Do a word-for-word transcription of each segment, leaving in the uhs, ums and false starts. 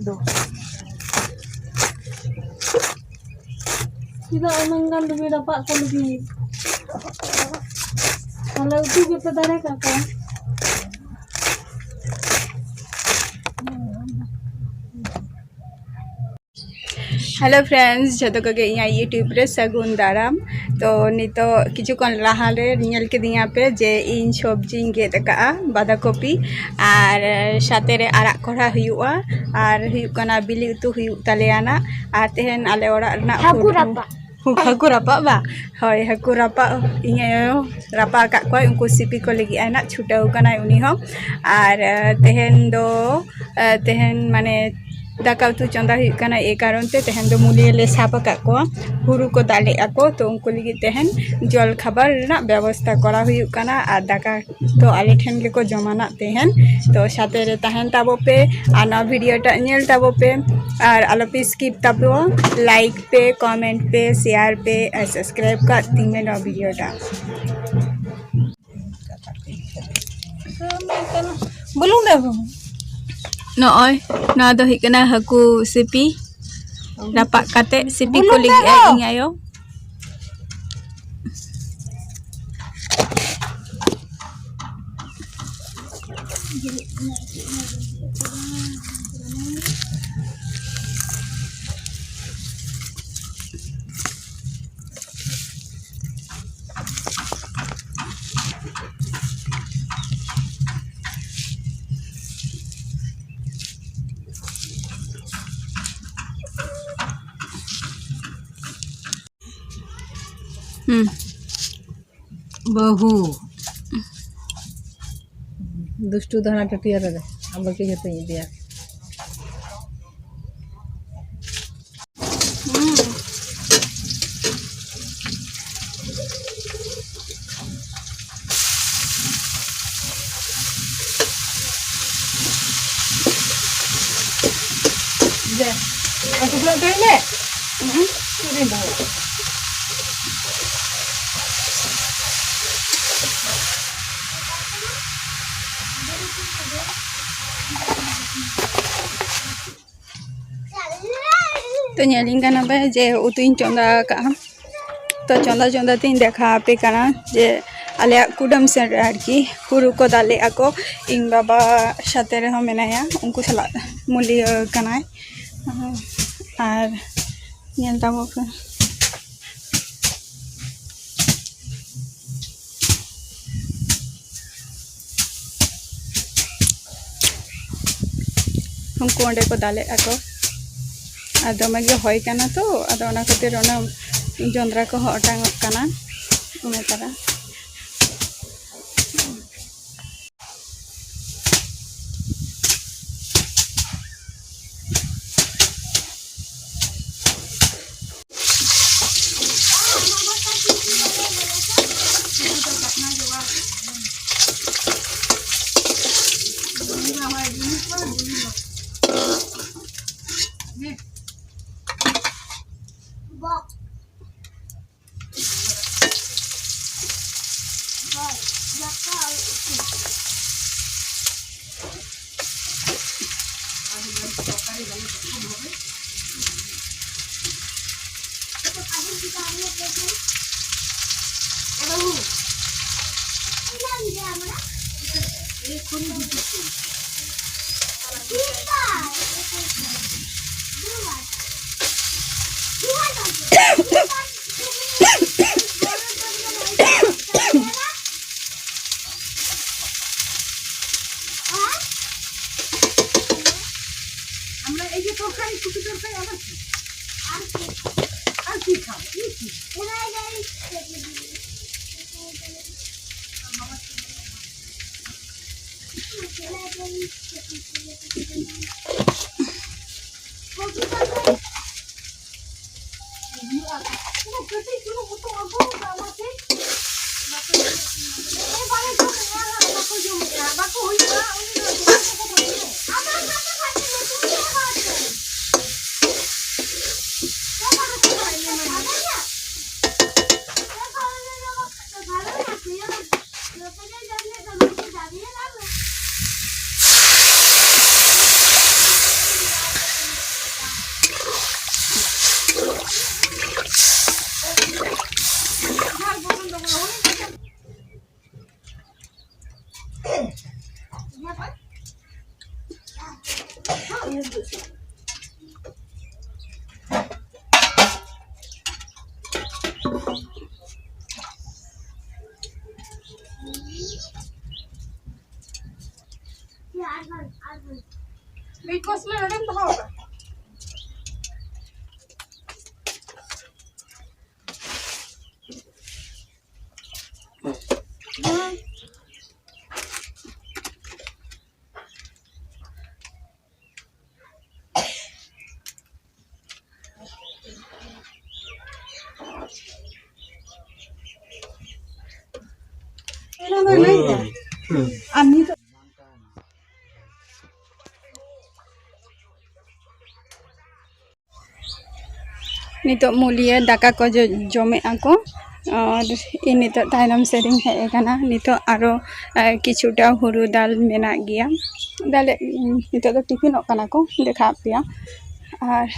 ᱫᱚ᱾ ᱪᱮᱫᱟᱜ ᱩᱱᱟᱹᱜ ᱜᱟᱱ ᱫᱚᱵᱤᱱ ᱨᱟᱯᱟᱜ ᱠᱚ ᱞᱟᱹᱜᱤᱫ? ᱛᱟᱦᱞᱮ ᱩᱛᱩ ᱜᱮᱯᱮ ᱫᱟᱲᱮ ᱠᱟᱜ ᱠᱚᱣᱟ᱾ Hello friends, ᱡᱷᱚᱛᱚ ᱠᱚᱜᱮ ᱤᱧᱟᱹᱜ YouTube ᱨᱮ ᱥᱟᱹᱜᱩᱱ ᱫᱟᱨᱟᱢ᱾ ᱛᱚ ᱱᱤᱛᱚᱜ ᱠᱤᱪᱷᱩ ᱠᱷᱚᱱ ᱞᱟᱦᱟ ᱨᱮ ᱧᱮᱞ ᱠᱮᱫᱤᱧᱟ ᱯᱮ ᱡᱮ ᱤᱧ ᱥᱚᱵᱽᱡᱤᱧ ᱜᱮᱫ ᱟᱠᱟᱫᱼᱟ, ᱵᱟᱸᱫᱷᱟ ᱠᱚᱯᱤ, ᱟᱨ ᱥᱟᱛᱮ ᱨᱮ ᱟᱲᱟᱜ ᱠᱚᱲᱦᱟ ᱦᱩᱭᱩᱜᱼᱟ, ᱟᱨ ᱦᱩᱭᱩᱜ ᱠᱟᱱᱟ ᱵᱤᱞᱤ ᱩᱛᱩ ᱦᱩᱭᱩᱜ ᱛᱟᱞᱮᱭᱟ ᱱᱟᱜ᱾ ᱟᱨ ᱛᱮᱦᱮᱧ ᱟᱞᱮ ᱚᱲᱟᱜ ᱨᱮᱱᱟᱜ ᱦᱟᱹᱠᱩ food ᱨᱟᱯᱟᱜ᱾ ᱦᱟᱹᱠᱩ ᱨᱟᱯᱟᱜ ᱵᱟ? ᱦᱳᱭ, ᱦᱟᱹᱠᱩ ᱨᱟᱯᱟᱜ ᱤᱧ ᱟᱭᱳ ᱨᱟᱯᱟᱜ ᱟᱠᱟᱫ ᱠᱚᱣᱟᱭ, ᱩᱱᱠᱩ ᱥᱤᱯᱤ ᱠᱚ ᱞᱟᱹᱜᱤᱫ ᱟᱭ ᱱᱟᱜ ᱪᱷᱩᱴᱟᱹᱣ ᱠᱟᱱᱟᱭ ᱩᱱᱤ ᱦᱚᱸ᱾ ᱟᱨ ᱟᱨ ᱛᱮᱦᱮᱧ ᱫᱚ, ᱟᱨ ᱛᱮᱦᱮᱧ ᱢᱟᱱᱮ ᱫᱟᱠᱟ ᱩᱛᱩ ᱪᱚᱸᱫᱟ ᱦᱩᱭᱩᱜ ᱠᱟᱱᱟ, ᱮᱭ ᱠᱟᱨᱚᱱ ᱛᱮ ᱛᱮᱦᱮᱧ ᱫᱚ ᱢᱩᱞᱤᱭᱟᱹ ᱞᱮ ᱥᱟᱵ ᱟᱠᱟᱫ ᱠᱚᱣᱟ, ᱦᱩᱲᱩ ᱠᱚ ᱫᱟᱞᱮᱜᱼᱟ ᱠᱚ, ᱛᱚ ᱩᱱᱠᱩ ᱞᱟᱹᱜᱤᱫ ᱛᱮᱦᱮᱧ ᱡᱚᱞ ᱠᱷᱟᱵᱟᱨ ᱨᱮᱱᱟᱜ ᱵᱮᱵᱚᱥᱛᱟ ᱠᱚᱨᱟᱣ ᱦᱩᱭᱩᱜ ᱠᱟᱱᱟ᱾ ᱟᱨ ᱫᱟᱠᱟ ᱛᱚ ᱟᱞᱮ ᱴᱷᱮᱱ ᱜᱮᱠᱚ ᱡᱚᱢᱟ ᱱᱟᱜ ᱛᱮᱦᱮᱧ᱾ ᱛᱚ ᱥᱟᱛᱮ ᱨᱮ ᱛᱟᱦᱮᱱ ᱛᱟᱵᱚ ᱯᱮ ᱟᱨ ᱱᱚᱣᱟ video ᱴᱟᱜ ᱧᱮᱞ ᱛᱟᱵᱚ ᱯᱮ, ᱟᱨ ᱟᱞᱚ ᱯᱮ skip ᱛᱟᱵᱚ᱾ Like ᱯᱮ, comment ᱯᱮ, share ᱯᱮ ᱟᱨ subscribe ᱠᱟᱜ ᱛᱤᱧ ᱢᱮ ᱱᱚᱣᱟ video ᱴᱟᱜ᱾ ᱵᱩᱞᱩᱝ ᱫᱚ ᱵᱟᱹᱱᱩᱜ᱾ ᱱᱚᱜᱼᱚᱭ ᱱᱚᱣᱟ ᱫᱚ ᱦᱩᱭᱩᱜ ᱠᱟᱱᱟ ᱦᱟᱹᱠᱩ ᱥᱤᱯᱤ, ᱨᱟᱯᱟᱜ ᱠᱟᱛᱮ ᱥᱤᱯᱤ ᱠᱚ ᱵᱩᱞᱩᱝ ᱞᱟᱹᱜᱤᱫ ᱫᱚ᱾ ᱤᱧ ᱟᱭᱳ᱾ ᱦᱩᱸ᱾ ᱵᱟᱹᱦᱩ᱾ ᱫᱩᱥᱴᱩ ᱫᱚ ᱦᱟᱱᱟ ᱴᱟᱹᱴᱤᱭᱟᱹ ᱨᱮ, ᱟᱢ ᱵᱟᱹᱠᱤ ᱡᱚᱛᱚᱧ ᱤᱫᱤᱭᱟ᱾ ᱦᱩᱸ᱾ ᱫᱮ, ᱟᱨ ᱴᱩᱠᱨᱟᱹ ᱩᱛᱟᱹᱨ ᱢᱮ᱾ ᱦᱩᱸ᱾ ᱪᱮᱫ ᱨᱤᱧ ᱫᱚᱦᱚᱭᱟ? ᱛᱚ, ᱧᱮᱞᱤᱧ ᱠᱟᱱᱟ ᱯᱮ ᱡᱮ ᱩᱛᱩᱧ ᱪᱚᱸᱫᱟ ᱟᱠᱟᱫᱼᱟ᱾ ᱛᱚ, ᱪᱚᱸᱫᱟ ᱪᱚᱸᱫᱟ ᱛᱤᱧ ᱫᱮᱠᱷᱟᱣ ᱟᱯᱮ ᱠᱟᱱᱟ ᱡᱮ ᱟᱞᱮᱭᱟᱜ ᱠᱩᱰᱟᱹᱢ ᱥᱮᱫ ᱨᱮ ᱟᱨᱠᱤ ᱦᱩᱲᱩ ᱠᱚ ᱫᱟᱞᱮᱜᱼᱟ ᱠᱚ᱾ ᱤᱧ ᱵᱟᱵᱟ ᱥᱟᱛᱮ ᱨᱮᱦᱚᱸ ᱢᱮᱱᱟᱭᱟ, ᱩᱱᱠᱩ ᱥᱟᱞᱟᱜ ᱢᱩᱞᱤᱭᱟᱹ ᱠᱟᱱᱟᱭ᱾ ᱟᱨ ᱧᱮᱞ ᱛᱟᱵᱚ ᱯᱮ᱾ ᱩᱱᱠᱩ ᱚᱸᱰᱮ ᱠᱚ ᱫᱟᱞᱮᱫ ᱟᱠᱚ᱾ ᱟᱨ ᱫᱚᱢᱮ ᱜᱮ ᱦᱚᱭ ᱠᱟᱱᱟ ᱛᱚ, ᱟᱫᱚ ᱚᱱᱟ ᱠᱷᱟᱹᱛᱤᱨ ᱚᱱᱟ ᱡᱚᱸᱰᱨᱟ ᱠᱚᱦᱚᱸ ᱚᱴᱟᱝᱚᱜ ᱠᱟᱱᱟ ᱚᱱᱟ ᱛᱟᱨᱟ᱾ আমরা এই যে তরকারি, শুধু তরকারি, আবার কি? আর কি খাবো? এই কি? ᱢᱤᱫ ᱠᱚᱥ ᱢᱟ ᱱᱚᱰᱮᱢ ᱫᱚᱦᱚ ᱠᱟᱜᱼᱟ᱾ ᱟᱨ ᱱᱤᱛᱚᱜ ᱱᱤᱛᱚᱜ ᱢᱩᱞᱤᱭᱟᱹ ᱫᱟᱠᱟ ᱠᱚ ᱡᱚ-, ᱡᱚᱢᱮᱫᱼᱟ ᱠᱚ᱾ ᱟᱨ ᱤᱧ ᱱᱤᱛᱚᱜ ᱛᱟᱭᱱᱚᱢ ᱥᱮᱫ ᱤᱧ ᱦᱮᱡ ᱟᱠᱟᱱᱟ᱾ ᱱᱤᱛᱚᱜ ᱟᱨᱚ, ᱮ, ᱠᱤᱪᱷᱩᱴᱟ ᱦᱩᱲᱩ ᱫᱟᱞ ᱢᱮᱱᱟᱜ ᱜᱮᱭᱟ᱾ ᱫᱟᱞᱮ, ᱱᱤᱛᱚᱜ ᱫᱚ ᱴᱤᱯᱷᱤᱱᱚᱜ ᱠᱟᱱᱟ ᱠᱚ, ᱫᱮᱠᱷᱟᱣ ᱟᱯᱮᱭᱟ᱾ ᱟᱨ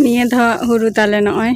ᱱᱤᱭᱟᱹ ᱫᱷᱟᱣ ᱦᱩᱲᱩ ᱫᱟᱞᱮ ᱱᱚᱜᱼᱚᱭ